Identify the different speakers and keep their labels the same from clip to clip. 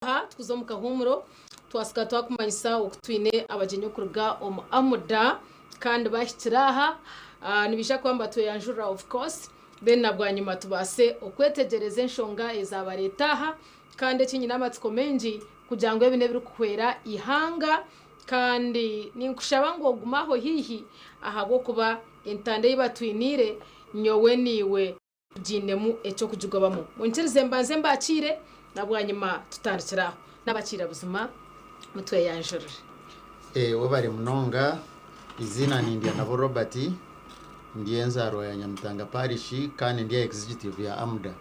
Speaker 1: Aha tukuza omu kahuumuro, twasika twakumanyisa oku twine abagyenyi okuruga omu Amuda kandi bahikire aha nibaija kuba nibatweyanjurira of course then na bwanyima tubaase okwetegyereza enshonga ezabareeta aha kandi eki nyine amatsiko maingi kugira ngu ebi n'ebirikuhwera eihanga kandi ninkushaba ngu ogume aho haihi ahabw'okuba entanda ei batwiniire nyowe naiwe tugiinemu eky'okugigobamu. Munyikirize mbanze mbaakiire, na bwanyima tutandikire aho. Naabakiira buzima, mutweyanjurire.
Speaker 2: Webare munonga. Eiziina ni Ndyanabo Robert, ndi enzaarwa ya Nyamitanga Parish kandi ndi aha Executive ya AMDA.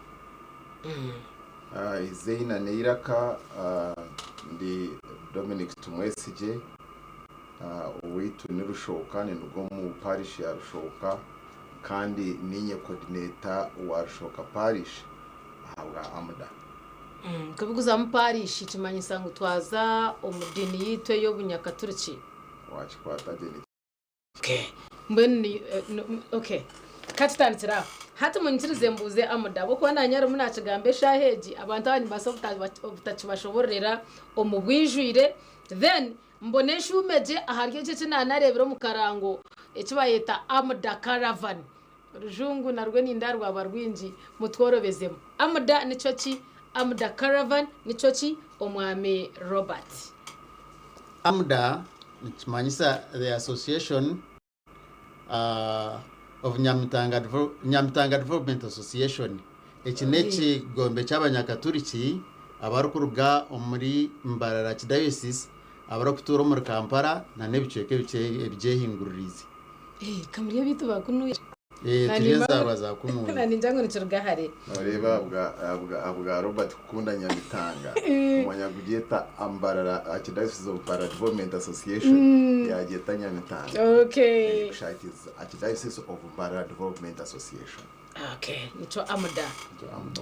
Speaker 3: Eiziina n'eiraka ndi Dominic Tumwesigye, owaitu ni Rushooka, ninduga omu Parish ya Rushooka. Kandi niinye coordinator wa Rushoka Parish ahabwa AMDA.
Speaker 1: Kubiguzamu parish kimanyisa ngu twaza omu diini yaitu ey'obunyakaturiki.
Speaker 3: Wakikwata gye nikyo.
Speaker 1: Okay. Mbwenu ni okay. Ka tutandikire aho. Hati munyikirize mbuuze AMDA ahabw'okuba naanye arimu naakigamba eshaaha egi, abantu aba nimbaasa obutakibashobororera omu bwijwire then Mbone enshuume gye ahari ekyo eki naanareebire omu karango eki bayeta Amda Caravan. Orujungu narwo nindeeba rwaba rwingi, mutworobezemu. Amda nikyo ki? Amda Caravan nikyo ki? Omwami Robert.
Speaker 2: Amda nikimanyisa The Association of Nyamitanga Development Association. Eki n'ekigombe ky'abanyakaturiki abarikuruga omuri Mbarara Archdiocese abarikutuura omuri Kampala nana ebicweka ebigyehinguririize.
Speaker 1: Ka muri abaitu ba kunuya.
Speaker 2: Turi enzaarwa za kunuya.
Speaker 1: Na ningira ngu nikiruga hare.
Speaker 3: Noreeba ahabwa Robert kukunda Nyamitanga, omanya kugyeta Mbarara Archdiocese of Mbarara Development Association yagyeta Nyamitanga. Kushakiza Archdiocese of Mbarara Development Association.
Speaker 1: Okay, nikyo AMDA.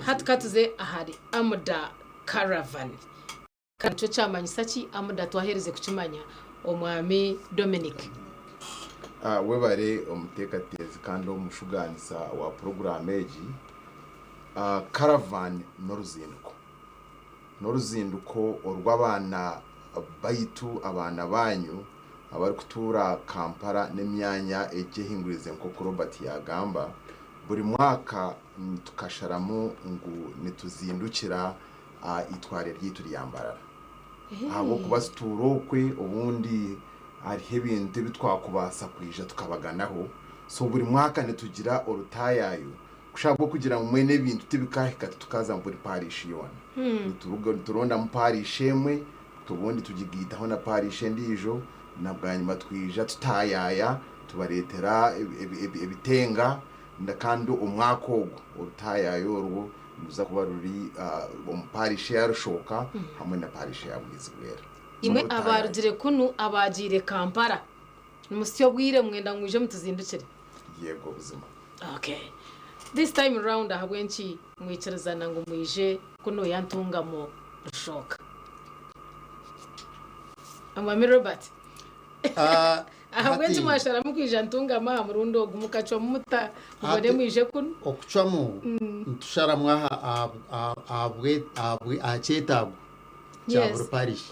Speaker 1: Hati katuze ahari AMDA Caravan. Ka nikyo kyamanyisa ki AMDA twaherize kukimanya Omwami Dominic.
Speaker 3: Webare omuteekateezi kandi omushugaanisa wa puroguraamu egi. Caravan n'oruzinduko. N'oruzinduko orw'abaana baitu, abaana baanyu abarikutuura Kampala n'emyanya egyehinguriize nk'oku Robert yaagamba. Buri mwaka tukasharamu ngu nituzindukira eitware ryaitu rya Mbarara. Ahabw'okuba tutuura okwe obundi hariho ebintu ebi twakubaasa kwija tukabaganaho. So buri mwaka nitugira orutaayaayo kusha ahabw'okugira ngu mbwenu ebintu tibikaahika titukaza mu buri paarishi yoona. Nituruga niturondamu paarishi emwe obundi tugigaitaho na paarishi endiijo na bwanyima twija tutaayaaya tubareetera ebitenga kandi omwaka ogu orutaayaayo orwo Niruza kuba ruri omu parish eya Rushoka hamwe na parish eya Bwizibwera.
Speaker 1: Imwe abaarugire kunu abaagiire Kampala, nimusya obwire mwenda ngu mwije mutuzindukire?
Speaker 3: Yego buzima.
Speaker 1: Okay. This time round ahabw'enki mwikirizana ngu mwije kunuya Ntungamo Rushoka? Omwami Robert. Ahabw'enki mwasharamu kwija Ntungamo aha murundi ogu? Mukacwamu muta mubone mwije kunu?
Speaker 2: Okucwamu nitusharamu aha kyetaago kya buri parish.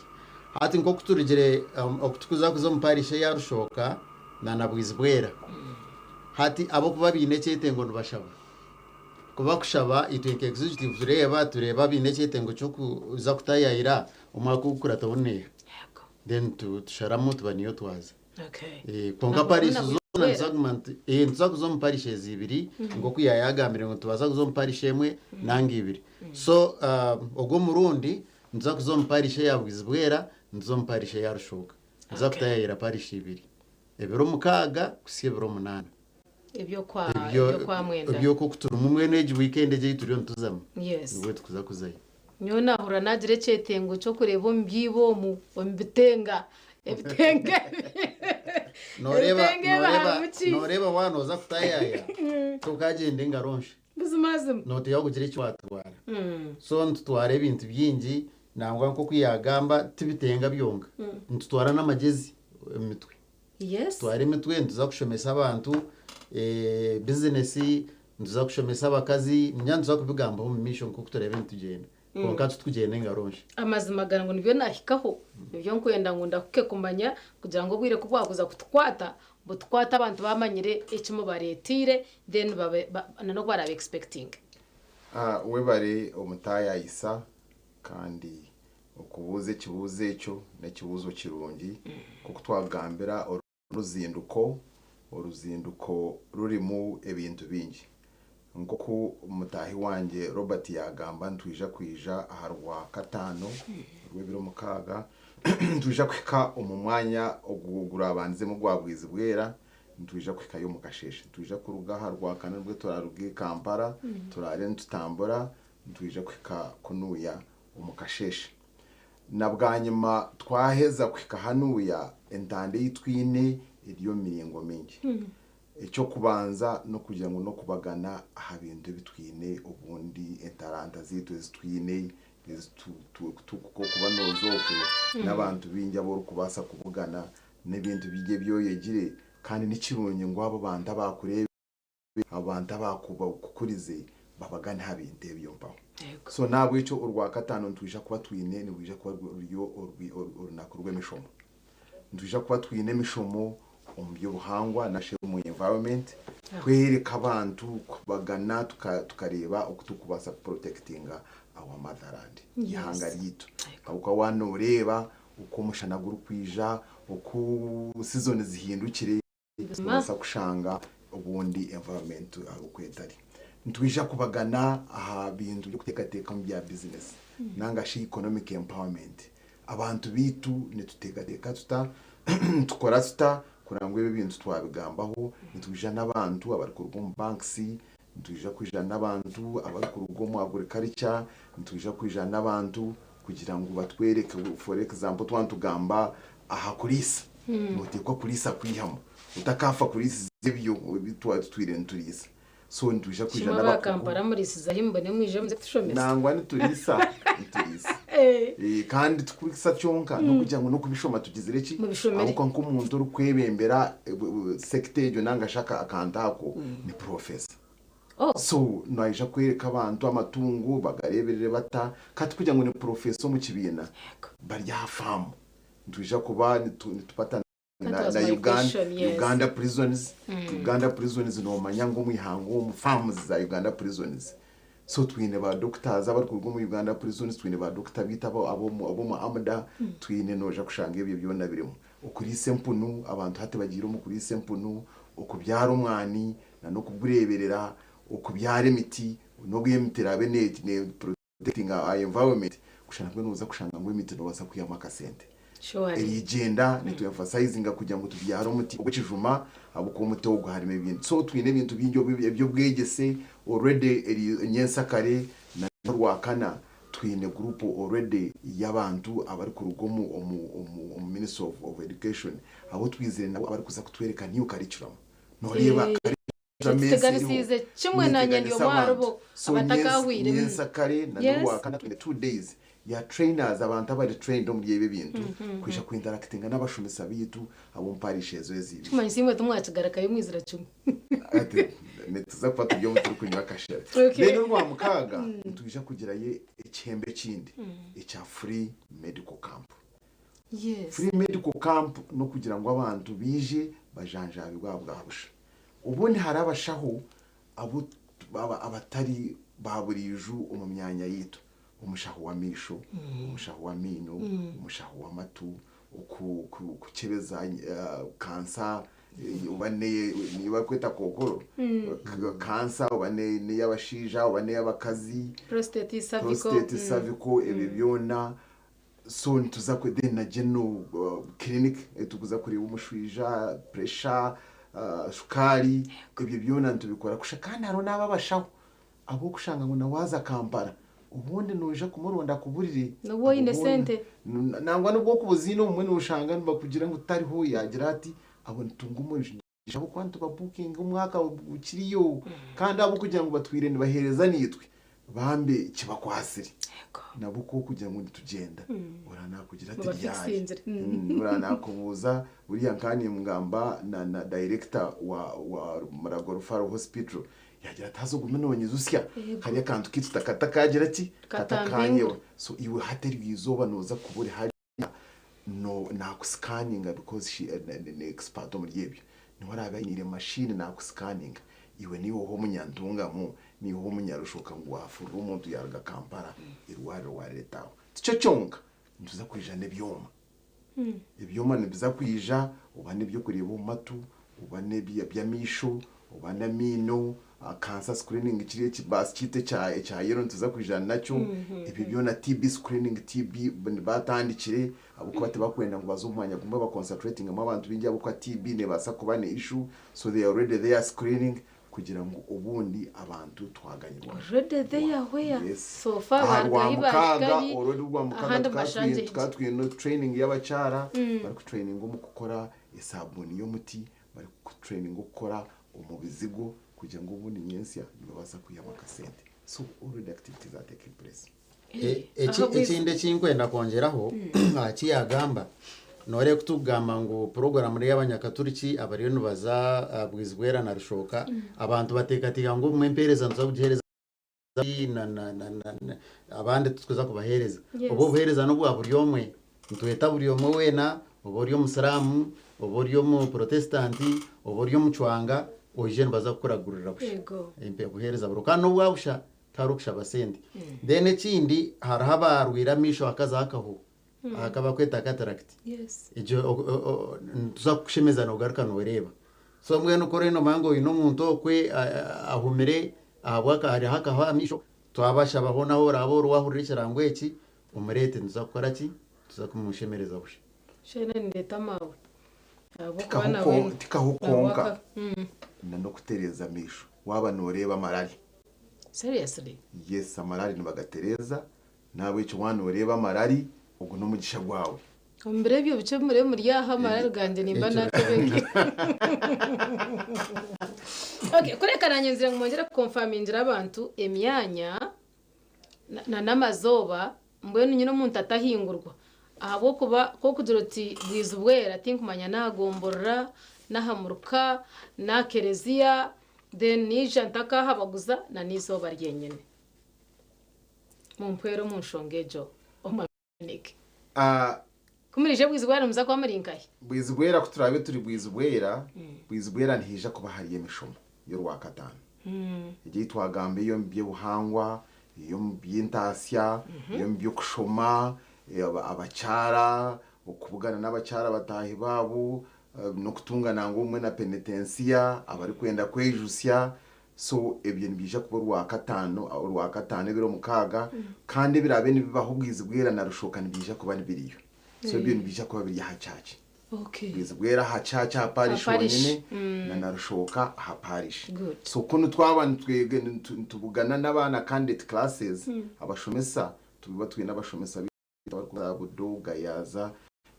Speaker 2: Hati nk'oku turugire oku turikuza kuza omu parish eya Rushooka na Bwizibwera, hati ahabw'okuba baine ekyetengo nibashaba. Ku bakushaba itwe nka executive tureeba, tureeba abaine ekyetengo ky'okuza kutayaayira omwaka ogukurataho neeha. Then tusharamu tuba niyo twaza.
Speaker 1: Okay.
Speaker 2: Eh, kwonka
Speaker 1: Nabwo
Speaker 2: parish
Speaker 1: na
Speaker 2: zoona
Speaker 1: Bwizibwera.
Speaker 2: nituza kuguma ntu- eh, nituza kuza omu parish ezi ibiri nk'oku yaayagambire ngu nitubaasa kuza omu parish emwe nanga ibiri. So um, ogwo omurundi nituza kuza omu parish eya Bwizibwera, nituza omu parish eya Rushoka. Nituza
Speaker 1: Okay.
Speaker 2: kutayayira parish ibiri. Ebiro mukaaga kuhitsya ebiro munaana.
Speaker 1: Eby'okwa
Speaker 2: Ebyo
Speaker 1: eby'okwa mwenda.
Speaker 2: eby'oku turimu mbwenu egi weekend egi ei turiyo nituzamu.
Speaker 1: Yes.
Speaker 2: Nibwo tukuza kuzayo.
Speaker 1: Nyowe naahurira naagira ekyetengo ky'okureeba omu byibo omu, omu bitenga. Ebitenga ebi.
Speaker 2: Nooreeba
Speaker 1: Ebitenga ebi
Speaker 2: nooreeba
Speaker 1: harimu ki?
Speaker 2: nooreeba waaba nooza kutaayaaya, tokagyenda engaro nsha.
Speaker 1: Buzimazima.
Speaker 2: Nooteekwa kugira eki waatwara. So nitutwara ebintu bingi nangwa nk'oku yaagamba tibitenga byonka, nitutwara n'amagyezi omu mitwe.
Speaker 1: Yes.
Speaker 2: Nitutwara emitwe nituza kushomesa abantu bizinesi, nituza kushomesa abakazi, ningira nituza kubigambaho omu maisho nk'oku turaabe nitugyenda. Kwonka titukugyenda engaro nsha.
Speaker 1: Amazima gari ngu nibyo naahikaho, nibyo nkwenda ngu ndahuke kumanya kugira ngu obwire ku bwakuza kutukwata, butukwate abantu baamanyire eki mubareeteire then babe na n'oku baraabe expectinge.
Speaker 3: Webare omutaayayisa kandi okubuuza ekibuuzo ekyo n'ekibuuzo kirungi nk'oku twakugambira oru n'oruzinduko, oruzinduko rurimu ebintu bingi. Nk'oku mutaahi wangye Robert yaagamba nitwija kwija aha Rwakataano rw'ebiro mukaaga, nitwija kuhika omu mwanya ogu gurabandizemu ogwa Bwizibwera, nitwija kuhikayo omu kasheeshe. Nitwija kuruga aha Rwakana nibwo turaaruge Kampala turaare nitutambura Nitwija kuhika kunuya omu kasheeshe. Na bwanyima twaheza kuhika hanuya, entanda ei twine eri omu miringo mingi. Eky'okubanza n'okugira ngu n'okubagana aha bintu ebi twine obundi entaranta zaitu ezi twine ezi kuba nooza okwe n'abantu baingi abu orikubaasa kubugana n'ebintu bingi ebi oyegire kandi ni kirungi ngu abo bantu abaakureebire Abantu abakukurize babagane aha bintu ebyo mpaho. So nahabwekyo orwakataano nitwija kuba twine nirwija kuba ruri orunaku rw'emishomo. Nitwija kuba twine emishomo omu by'obuhangwa narishi omu environment kwereka abantu kubagana tukareeba oku turikubaasa ku protectinga our motherland, eihanga ryaitu. Ahabw'okuba waaba nooreeba oku omushana gurikwija, oku season zihindukire, Nobaasa kushanga obundi environment oku etari. Nitwija kubagana aha bintu by'okuteekateeka omu bya bizinesi nanga shi economic empowerment. Abantu baitu nituteekateeka tuta, nitukora tuta kureba ngu ebi ebintu twabigambaho. Nitwija n'abantu abarikuruga omu banks, nitwija kwija n'abantu abarikuruga omu agriculture, nitwija kwija n'abantu kugira ngu batwereke for example twaba nitugamba aha kuriisa, noteekwa kuriisa kwihamu otakaafa kuriisiza ebyo ebi twaba tutwire nituriisa. So nitwija kwija
Speaker 1: Kimwe aba
Speaker 3: n'abakugu.
Speaker 1: Kampala muriisizaho mbone mwije muze kutushomesa.
Speaker 3: Nangwa nituriisa, nituriisa. Eh, kandi tikuriisa kyonka n'okugira ngu n'okubishoma tugizire ki?
Speaker 1: Mubishomere.
Speaker 3: Ahabw'okuba nk'omuntu orikwebembera sector egyo nanga shi akantu ako ni professor.
Speaker 1: Oh.
Speaker 3: So naija kwereka abantu amatungo bagareeberere bata, ka tikugira ngu ni professor omu kibiina, bari aha faamu. Nitwija kuba nitupata
Speaker 1: That
Speaker 3: na,
Speaker 1: was
Speaker 3: na
Speaker 1: my
Speaker 3: Uganda,
Speaker 1: question, yes.
Speaker 3: Uganda prisons. Uganda prisons noomanya ngu omu ihanga omu farms za Uganda prisons. So twine ba doctors abarikuruga omu Uganda prisons, twine ba doctor baitu abo- ab'omu ab'omu AMDA, twine nooja kushanga ebyo byona birimu. Okuriisa empunu, abantu hati bagiire omu kuriisa empunu, okubyara omwani, na n'okugureeberera, okubyara emiti, n'obu emiti eraabe ne ne protectinga our environment, kushana mbwenu nooza kushanga ngu emiti noobaasa kwihamu akasente.
Speaker 1: Surely.
Speaker 3: Eryigyenda nitu emphasizinga kugira ngu tubyare omuti ogw'ekijuma ahabw'okuba omuti ogwo harimu ebintu. So twine ebintu bingi eby'obwegyese already eri nyensakare na Orwakana twine group already y'abantu abarikuruga omu omu omu Ministry of of Education abu twizire nabo abarikuza kutwereka new curriculum. Nooreeba
Speaker 1: Eh,
Speaker 3: curriculum ensi eriho
Speaker 1: Tuteganisiize kimwe naanye ndi
Speaker 3: neteganisa
Speaker 1: omwe
Speaker 3: abantu.
Speaker 1: aharibo
Speaker 3: So
Speaker 1: abatakaahwire.
Speaker 3: nyensakare na
Speaker 1: Yes.
Speaker 3: n'Orwakana twine 2 days ya trainers abantu abari trained omuri ebi ebintu kwija ku interactinga n'abashomesa baitu ab'omu parish ezo ezibiri.
Speaker 1: Kimanyisa imwe timwakigarukayo mwizira kimwe.
Speaker 3: Ati nituza kuba turi omu turikunywa akashera.
Speaker 1: Okay.
Speaker 3: Then Orwamukaaga nitwija kugirayo ekihembo ekindi ekya free medical camp.
Speaker 1: Yes.
Speaker 3: Free medical camp n'okugira ngu abantu baije bajanjaabibwe aha bwa busha. Obundi hariho abashaho abu abatari ba buriijo omu myanya yaitu. Omushaho w'amaisho, omushaho w'amaino, omushaho w'amatu, kukyebeza kansa oba niyo barikweta kookoro, kansa oba n'ey'abashaija oba n'ey'abakazi,
Speaker 1: Prostate, cervical.
Speaker 3: prostate, cervical, ebyo byona. So nituza kwe then na general clinic turikuza kureeba omushwija, pressure, shukaari, ebyo byona nitubikora kusha kandi hariho n'abo abashaho abu orikushanga ngu na waaza Kampala obundi noija kumuronda akuburire.
Speaker 1: N'obu oine sente.
Speaker 3: Nangwa n'obu orikuba oziine obumwe nooshanga nibakugira ngu tariho yaagira ati abo nitunga omugisha ahabw'okuba nitubabukinga omwaka gukiriyo kandi ahabw'okugira ngu batwire nibaheereza naitwe bambe kibakwasire nabo ku orikugira ngu nitugyenda oraba naakugira ati ryari
Speaker 1: Mubafikisinzire.
Speaker 3: Oraba naakubuuza buriya nka nimugamba na director wa Mulago Referral Hospital. Yaagira ati, Haza ogume noonyijutsya,
Speaker 1: Yego.
Speaker 3: kariya kantu kaitu takagira ki?
Speaker 1: Katambingura.
Speaker 3: Katakanyewa. So iwe hati eryo izooba nooza kuba ori hariya, no, naakusikaninga because she, ni, ni expert omuri ebyo. Niwe araabe ainiire machine naakusikaninga. Iwe niiwe ow'omunyantungamo, niiwe ow'omunyarushoka ngu waafurura omuntu yaaruga Kampala, eirwariro waarireta aho. Tikyo kyonka, nituza kwija n'ebyoma. Ebyoma nibiza kwija oba n'eby'okureeba omu matu, oba n'eby'amaisho, oba n'amaino, cancer screening kiriya ekibaasi kyaitu ekya ekya yellow nituza kwija nakyo, ebyo byona TB screening, TB batandikire ahabw'okuba tibakwenda ngu baze omu mwanya gumwe ba concentratingemu abantu baingi ahabw'okuba TB neebaasa kuba ne issue so they are already there screening kugira ngu obundi abantu twaganyirwa.
Speaker 1: Already there where?
Speaker 3: Yes.
Speaker 1: So far
Speaker 3: Aha
Speaker 1: barugahi
Speaker 3: Rwamukaaga,
Speaker 1: bahikahi,
Speaker 3: already Rwamukaaga
Speaker 1: ahandi
Speaker 3: tukaba
Speaker 1: mbashangye
Speaker 3: twine tukaba
Speaker 1: higi.
Speaker 3: twine training y'abakyara barikutraininga omu kukora esabuuni y'omuti, barikutraininga okukora omu bizigo kugira ngu obundi nyentsya nibabaasa kwihamu akasente. So already activities are taking place.
Speaker 2: E- eki-
Speaker 1: Ahabw'ezi-
Speaker 2: Ekindi eki nkwenda kwongyeraho aha ki yaagamba, nooreeba ku turikugamba ngu puroguraamu n'ey'abanyakaturiki abariyo nibaza aha Bwizibwera na Rushoka, abantu bateekateeka ngu obumwe empeereza nituza kugiheereza na- na- na- na- na- abandi titukuza kubaheereza.
Speaker 1: Yes.
Speaker 2: Obu obuheereza n'obwa buri omwe, nitweta buri omwe weena, oba ori omusiraamu, oba ori omuporotesitanti, oba ori omucwanga, oije nibaza kukuragurira busha.
Speaker 1: Yego.
Speaker 2: Empe- Obuheereza buriho kandi n'obwa busha. Tihariho kushaba sente. Then ekindi hariho abarwaire amaisho hakazaho akahu aka bakweta cataract.
Speaker 1: Yes.
Speaker 2: Egyo nituza kukushemeza nogaruka noreeba. So mbwenu ku oriyo nomanya ngu oine omuntu okwe ahumire ahabwa hariho akahu aha maisho, twabashaba hoona ahu oraabe ori wahurira ekirango eki, omureete nituza kukora ki? Nituza kumushemereza busha.
Speaker 1: Shana nindeeta maawe. Ahabw'okuba nawe
Speaker 3: Tikahu
Speaker 1: nawe
Speaker 3: kwonka
Speaker 1: aka
Speaker 3: na n'okutereeza amaisho waaba nooreeba amarari.
Speaker 1: Seriously?
Speaker 3: Yes, amarari nibagatereeza, nahabwekyo waaba nooreeba amarari, ogwo n'omugisha gwawe.
Speaker 1: Omu biro ebyo bikye muriyo muri aha amarari gangye nimba naatebeke. Okay, kureka naanye nzire ngu mwongyere kukonfamingira abantu emyanya na n'amazooba mbwenu nyine omuntu atahingurwa ahabw'okuba ku orikugira oti Bwizibwera tinkumanya n'aha gomborora, n'aha muruka, n'aha kereziya, Then naija ntakahabaguza na n'eizooba ryenyine. Mumpwere omu nshonga egyo Omanike.
Speaker 3: Ah.
Speaker 1: Ku muriija Bwizibwera nimuza kuba muri nkahi?
Speaker 3: Bwizibwera ku turaabe turi Bwizibwera, Bwizibwera nihaija kuba hariyo emishomo y'Orwakataano. Egyo ei twagamba ey'omu by'obuhangwa, ey'omu by'entaasya, ey'omu by'okushoma, abakyara, okubugana n'abakyara bataahi baabo, N'okutunga nangwa obumwe na penetensiya, abarikwenda kweijutsya. So ebyo nibiija kuba Orwakataano, Orwakataano ebiro mukaaga, kandi ebiraabe nibibaho Bwizibwera na Rushoka nibiija kuba nibiriyo. So ebyo nibiija kuba biri aha church.
Speaker 1: Okay.
Speaker 3: Bwizibwera aha church aha parish
Speaker 1: Aha parish.
Speaker 3: honyine na na Rushoka aha parish.
Speaker 1: Good.
Speaker 3: So kunu twaba nitwega nitubugana n'abaana candidate classes, abashomesa, tuba twine abashomesa Abarikuza Budo, Gayaza,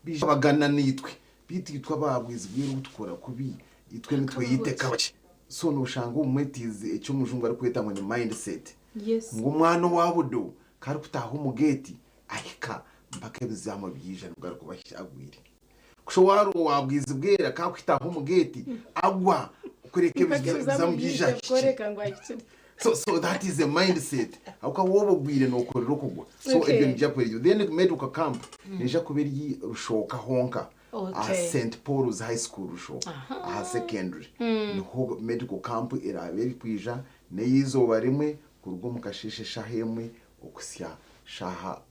Speaker 3: baija bagana naitwe beitu itwe aba Bwizibwera obu tukora kubi itwe nitweyita kabakye. So noshanga obumwe it is eki omujungu arikweta ngu ni mind set
Speaker 1: Yes.
Speaker 3: ngu omwana owa Budo ku arikutaaha omu gate ahika mpaka ebizaamo byaija nibwo arikuba agwire. Kusha owa owa Bwizibwera ku arikutaaha omu gate agwa kureka
Speaker 1: Mpaka
Speaker 3: ebizaamo
Speaker 1: ebizamu
Speaker 3: byaija
Speaker 1: byaija
Speaker 3: ahikye.
Speaker 1: kworeka ngu ahikire.
Speaker 3: So so that is a mindset ahabw'okuba waaba ogwire nookorera okugwa so
Speaker 1: Okay.
Speaker 3: ebyo niija kuba eryo then medical camp neija kuba eri Rushooka honka aha
Speaker 1: Okay.
Speaker 3: St Paul's High School Rushooka aha secondary niho medical camp eraabe erikwija n'ey'eizooba rimwe kuruga omu kasheeshe shaaha emwe okuhitsya shaaha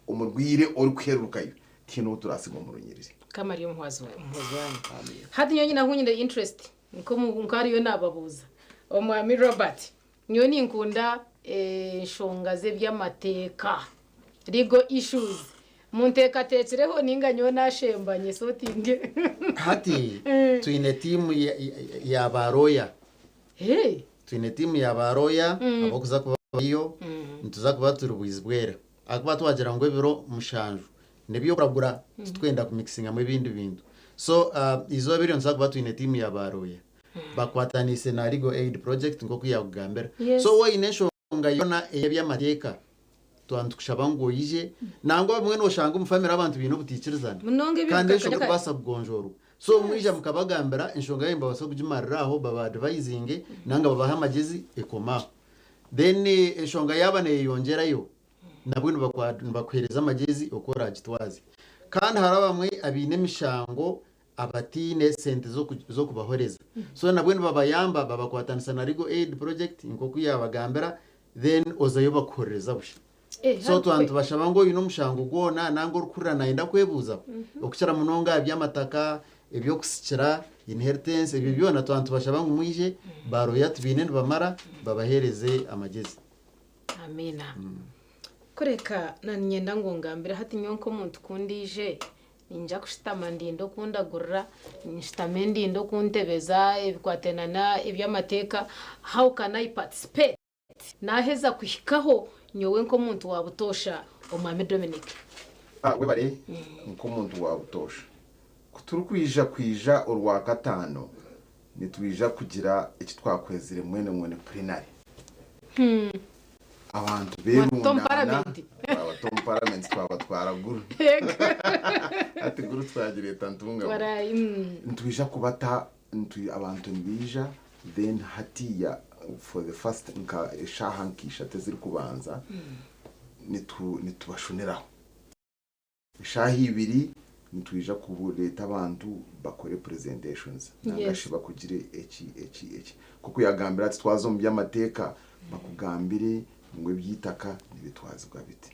Speaker 3: omurwaire orikuhererukayo tihaine ou turaasiga omu runyiriri.
Speaker 1: Mukama ari omuhwazi omuhwezi wanyu.
Speaker 3: Amiina.
Speaker 1: Hati nyowe nyine ahu nyine interest Nk'ariyo naababuuza. Omwami Robert, nyowe ninkunda enshonga z'eby'amateeka, legal issues. Munteekateekireho nainga nyowe naashemba nyesotinge?
Speaker 2: Hati twine tiimu ya ba lawyer. Twine tiimu ya ba lawyer ab'okuza kuba bariyo, nituza kuba turi Bwizibwera. Ahakuba twagira ngu ebiro mushanju n'eby'okuragura titwenda kumikisingamu ebindi bintu. So eizooba eryo nituza kuba twine tiimu ya baarooya bakwataniise na Legal Aid Project nk'oku yaakugambira.
Speaker 1: Yes.
Speaker 2: So waaba oine enshonga yoona ey'eby'amateeka twaba nitukushaba ngu oije. Nangwa obumwe nooshanga omu famire abantu baine obutaikirizana
Speaker 1: Munonga
Speaker 2: kandi enshonga
Speaker 1: eby'obukaka
Speaker 2: erikubaasa kugonjoorwa. So mwija mukabagambira enshonga yaanyu nibabaasa kugimarira aho baba advisinge nanga babahe amagyezi ekome aho. Then enshonga yaaba neeyeyongyerayo nabwo nibakuheereza amagyezi oku oraagitwaze. Kandi hariho abamwe abaine emishango abataine sente z'okubahoreza. So nabwo nibabayamba babakwatanisa na Legal Aid Project nk'oku yaabagambira then ozayo bakuhorereza busha.
Speaker 1: Eh,
Speaker 2: So twaba nitubashaba ngu oine omushango gwona nanga orikuhurira nayenda kwebuuzaho okukira munonga aha by'amataka, eby'okusikira, inheritance, ebyo byona twaba nitubashaba ngu mwije ba lawyer tubaine nibamara babaheereze amagyezi.
Speaker 1: Amiina. Kureka na niinyenda ngu ongambire hati nyowe nk'omuntu ku ndiije, niinyija kushutama ndinde oku ndagurira, nshutame ndinde oku ntebeza ebikwatiraine n'eby'amateeka, how can I participate? Naaheza kuhikaho nyowe nk'omuntu wa butoosha, Omwami Dominic.
Speaker 3: Webare nk'omuntu wa butoosha. Ku turikwija kwija Orwakataano, nitwija kugira eki twakwezire mwene mwene plenary. Abantu
Speaker 1: Mwatuta omu
Speaker 3: beerundaana,
Speaker 1: paramenti.
Speaker 3: twabata omu paramenti twabatwara Gulu. Hati Gulu twagireeta Ntungamo. Nitwija kubata Nti abantu nibaija then hatiya for the first nka eshaaha nka ishatu ezirikubanza nitu nitubashoneraho. Eshaaha ibiri nitwija kureeta abantu bakore presentations nangashi bakugire eki eki eki. Nkoku yagambire ati twaza omu by'amateeka bakugambire ngu eby'eitaka nibitwazibwa biti,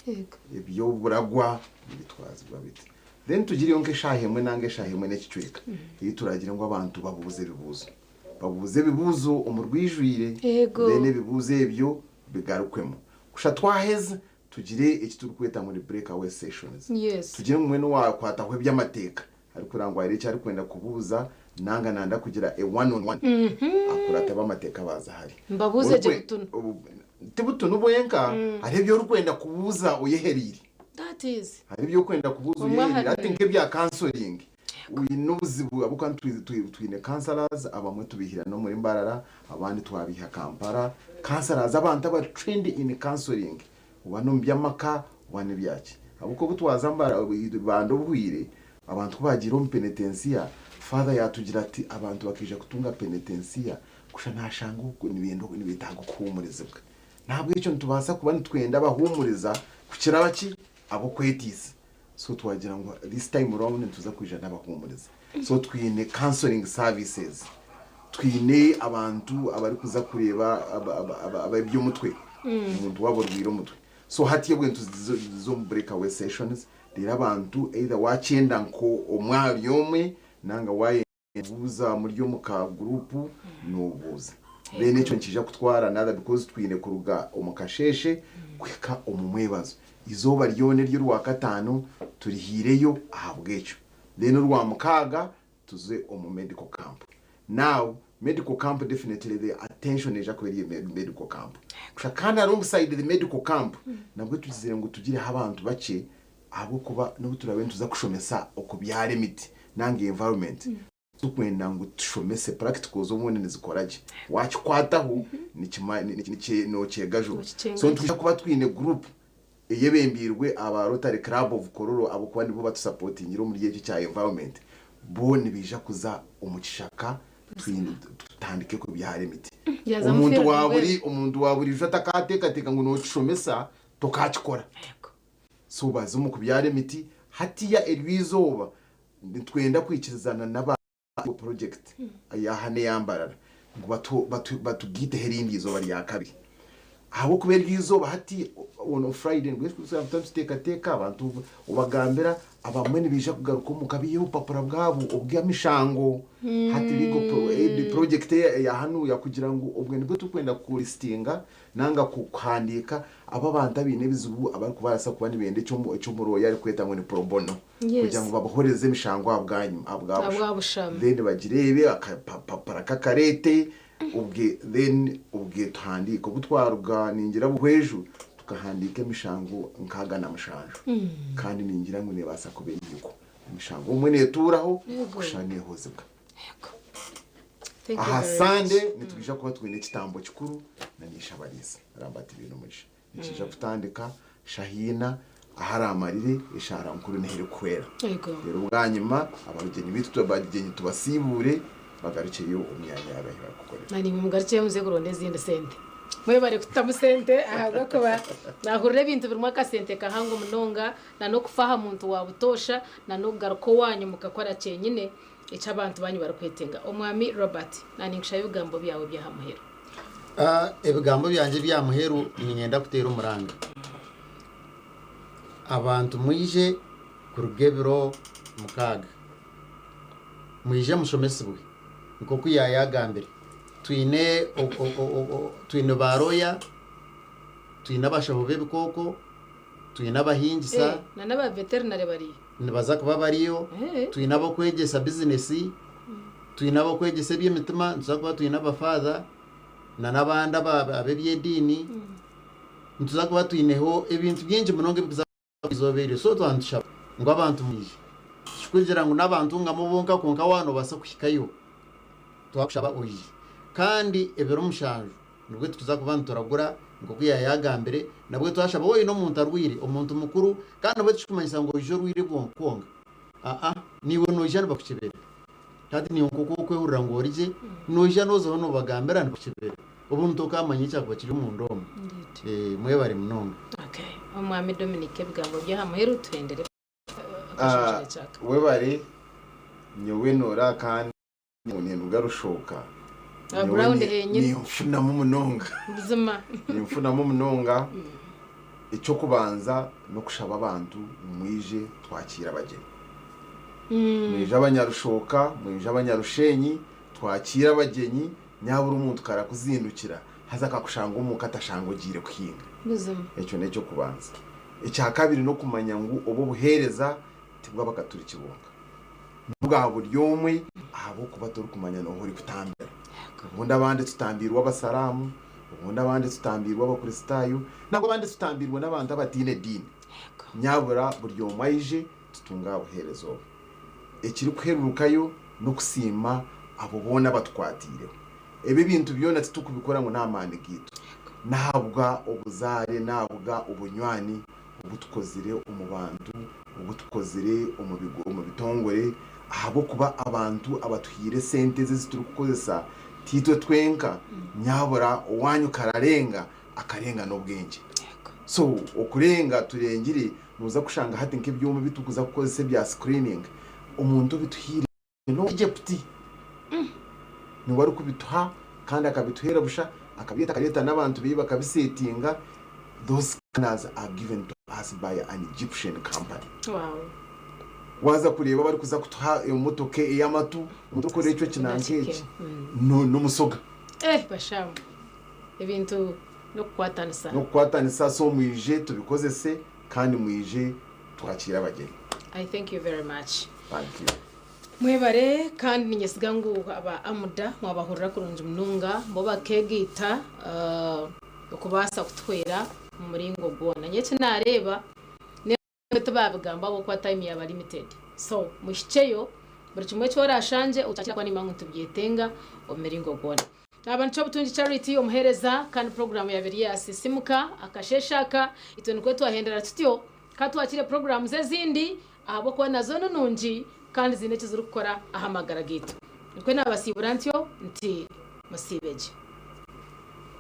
Speaker 3: eby'oburagwa nibitwazibwa biti. Then tugireyo nk'eshaaha emwe nanga eshaaha emwe n'ekicweka ei turagire ngu abantu babuuze ebibuuzo. Babuuze ebibuuzo omu rwijwire,
Speaker 1: Yego.
Speaker 3: then ebibuuzo ebyo bigarukwemu. Kusha twaheza, tugire eki turikweta ngu ni break away sessions.
Speaker 1: Yes.
Speaker 3: Tugire ngu mbwenu owaakwataho eby'amateeka arikureeba ngu haine eki arikwenda kubuuza nanga nanda kugira a one on one, akurate ab'amateeka baaza hare.
Speaker 1: Mbabuuze gye
Speaker 3: Orikwe-
Speaker 1: butunu.
Speaker 3: obu- Ti butunu bwenka, hariho ebi orikwenda kubuuza oyehereire.
Speaker 1: That is.
Speaker 3: Hariho ebi orikwenda kubuuza
Speaker 1: Omwe
Speaker 3: oyehereire.
Speaker 1: ahari
Speaker 3: Hati nk'ebya counseling, oine obuzibu ahabw'okuba twine counsellors, abamwe tubaihire n'omuri Mbarara, abandi twabaiha Kampala. Counsellors abantu abari trained in counseling, oba n'omu by'amaka oba n'ebyaki. Ahabw'okuba obu twaza Mbarara, Ibanda obuhweire, abantu ku baagiire omu penetensiya, father yaatugira ati abantu bakaija kutunga penetensiya kusha naashanga nibenda nibeetaaga okuhuumurizibwa. N'ahabw'ekyo nitubaasa kuba nitwenda abahuumuriza kukira abaki? Ab'okwetiisa. So twagira ngu this time round nituza kwija n'abahuumuriza. So twine counseling services, twine abantu abarikuza kureeba eby'omutwe, omuntu waaba orwaire omutwe. So hati obwe nituza omu break away sessions, reero abantu either waakyenda nk'omwe ahari omwe nanga waayenda Buuza muri omu ka group nobuuza then ekyo nikiija kutwara another because twine kuruga omu kasheeshe kuhika omu mwebazo. Izooba ryona ery'orwakataano turihaireyo ahabw'ekyo. Then orwamukaaga tuze omu medical camp. Now medical camp definitely the attention neija kuba eri omu medical camp. Kusha kandi alongside the medical camp nabwo tugizire ngu tugireho abantu bakye Ahabw'okuba n'obu turaabe nituza kushomesa okubyara emiti nanga environment, turikwenda ngu tushomese practicals obundi nizikora gye. Waakikwataho nookyega juba. So nitwija kuba twine group eyebembeirwe aba Rotary Club of Kololo ahabw'okuba nibo batusapotingire omuri eki ekya environment. Bo nibaija kuza omu kishaka tutandike kubyara emiti. Omuntu wa buri omuntu wa buriijo atakaateekateeka ngu nookishomesa, tokaakikora. So baze omu kubyara emiti. Hatiya eryo izooba nitwenda kwikirizana n'aba project eya hanu eya Mbarara ngu batugaiteho erindi izooba rya kabiri ahabw'okuba eryo izooba hati on Friday nibwo turikuba nituteekateeka abantu obagambira abamwe nibaija kugaruka omuka baihe obupapura bwabo obw'emishango hati legal aid project eya hanuya kugira ngu obwe nibwo turikwenda kulistinga nanga kuhandiika abo abantu abaine ebizibu abarikubaasa kuba nibenda eki omurooya arikweta ngu ni pro bono kugira ngu babahorereze emishango ahabwa busha. Then bagireebe akapapura kakareete obwe then obwe tuhandiike. Obu twaruga ningira Buhweju tukahandiika emishango nkaaga na mushanju kandi ningira ngu neebaasa kuba eriikwo. Emishango obumwe neetuuraho kusha neehozibwa.
Speaker 1: Thank you
Speaker 3: Aha
Speaker 1: very
Speaker 3: Sande
Speaker 1: much.
Speaker 3: nitwija kuba twine ekitambo kikuru na n'eishabarisa. Rambati Bainomugisha. Nikiija kutandika shaha ina. Ahu araamarire eshaara nkuru niho erikuhwera.
Speaker 1: Yego.
Speaker 3: Reero bwanyima abagyenyi baitu abagyenyi tubasiibuure bagarukyeyo omu myanya yaabo ahu barikukorera.
Speaker 1: Na naimwe mugarukyeyo muze kuronda ezindi sente. Mwebare kututamu sente ahabw'okuba naahurira ebintu birimu akasente kahango munonga na n'okufa aha muntu wa butoosha na n'okugaruka owaanyu mukakora kyenyine eki abantu baanyu barikwetenga. Omwami Robert, na ninkushaba ebigambo byawe eby'aha muheru.
Speaker 2: Ebigambo byangye eby'aha muheru niinyenda kuteera omuranga. Abantu mwije kuruga ebiro mukaaga, mwije mushomesibwe nk'oku yaayagambire. Twine twine baarooya, twine abashaho b'ebikooko, twine abahingisa.
Speaker 1: Na n'aba veterinary bariyo.
Speaker 2: Nibaza kuba bariyo. Twine ab'okwegyesa bizinesi, twine ab'okwegyesa eby'emitima, nituza kuba twine abafaatha na n'abandi ab'eby'ediini. Nituza kuba twineho ebintu bingi munonga ebirikuza kubaho eizooba eryo. So twaba nitushaba ngu abantu mwije. Tikikugira ngu n'abantu ngamu bonka kwonka waaba noobaasa kuhikayo, twakushaba oije. Kandi ebiro mushanju nibwo tukuza kuba nituragura nk'oku yaayagambire. Nabwo twashaba waaba oine omuntu arwaire, omuntu mukuru, kandi nabwo tikikumanyisa ngu oije orwaire kwonka. Aa, naiwe noija nibakukyebera. Hati naiwe nk'oku orikwehurira ngu ori gye, noija noozaho noobagambira nibakukyebera. Obundi tokaamanya ekyakuba kiri omunda omu. Mwebare munonga.
Speaker 1: Okay. Omwami Dominic ebigambo by'aha muheru tuhendere akashoshore kyaka.
Speaker 3: Webare nyowe nora kandi ninduga Rushoka.
Speaker 1: Aha ground henyini.
Speaker 3: Ninfunamu munonga.
Speaker 1: Buzima.
Speaker 3: Ninfunamu munonga. Eky'okubanza n'okushaba abantu mwije twakiire abagyenyi. Mwije abanyarushoka, mwije abanyarushenyi twakiire abagyenyi. Nyabura omuntu karakuzindukira haza akakushanga omuka atashanga ogiire kuhinga.
Speaker 1: Buzima.
Speaker 3: Ekyo n'eky'okubanza. Ekyakabiri n'okumanya ngu obu obuheereza tibw'abakaturiki bonka. N'obwa buri omwe ahabw'okuba torikumanya n'oha orikutambira. Obundi abandi tutambiirwe abasaraamu, obundi abandi tutambiirwe abakristaayo, nangwa abandi tutambiirwe n'abantu abataine diini. Nyabura buri omwe aije tutunge aha buheereza obu. Ekirikuherurukayo n'okusiima abo boona abatukwatiireho. Ebi ebintu byona titurikubikora ngu n'amaani gaitu. N'ahabwa obuzaare, n'ahabwa obunywani obu tukozire omu bantu, obu tukozire omu bitongore, ahabw'okuba abantu abatuhaire esente ezi ezi turikukozesa tiitwe twenka, nyabura owaanyu kararenga, akarenga n'obwengye. So okurenga turengire Noza kushanga hati nk'ebyoma ebi turikuza kukozesa ebya screening, omuntu obituhaire n'owa Egypt. Niwe arikubituha kandi akabituheera busha, akabyeta akareeta n'abantu beye bakabisetinga. Those scanners are given to us by an Egyptian company.
Speaker 1: Wow.
Speaker 3: Waaza kureeba abarikuza kutuha emotoka ey'amatu, omuntu orikukora ekyo eki nanka eki, n'omusoga.
Speaker 1: Eh bashamu. Ebintu n'okukwatanisa.
Speaker 3: N'okukwatanisa so mwije tubikozese kandi mwije twakiire abagyenyi.
Speaker 1: I thank you very much.
Speaker 3: Thank you.
Speaker 1: Mwebare kandi ninyesiga ngu aba Amuda mwabahurira kurungi munonga bo bakegaita okubaasa kutuhwera omu muringo gwona. Nyowe eki nareeba Ebyo tibaabigamba ahabw'okuba time yaaba limited. So muhikyeyo buri kimwe eki oraashangye okyakira ahabw'okuba nimanya ngu nitubyetenga omu miringo gwona. Naaba nikyo Butungi Charity omuheereza kandi puroguraamu yaaba eri eya Sisimuka akasheeshe aka. Itwe nikwo twahendera tutyo. Ka twakire puroguraamu ezindi ahabw'okuba nazo ni nungi kandi ziine eki zirikukora aha magara gaitu. Nikwo naabasiibura ntyo nti musiibe gye.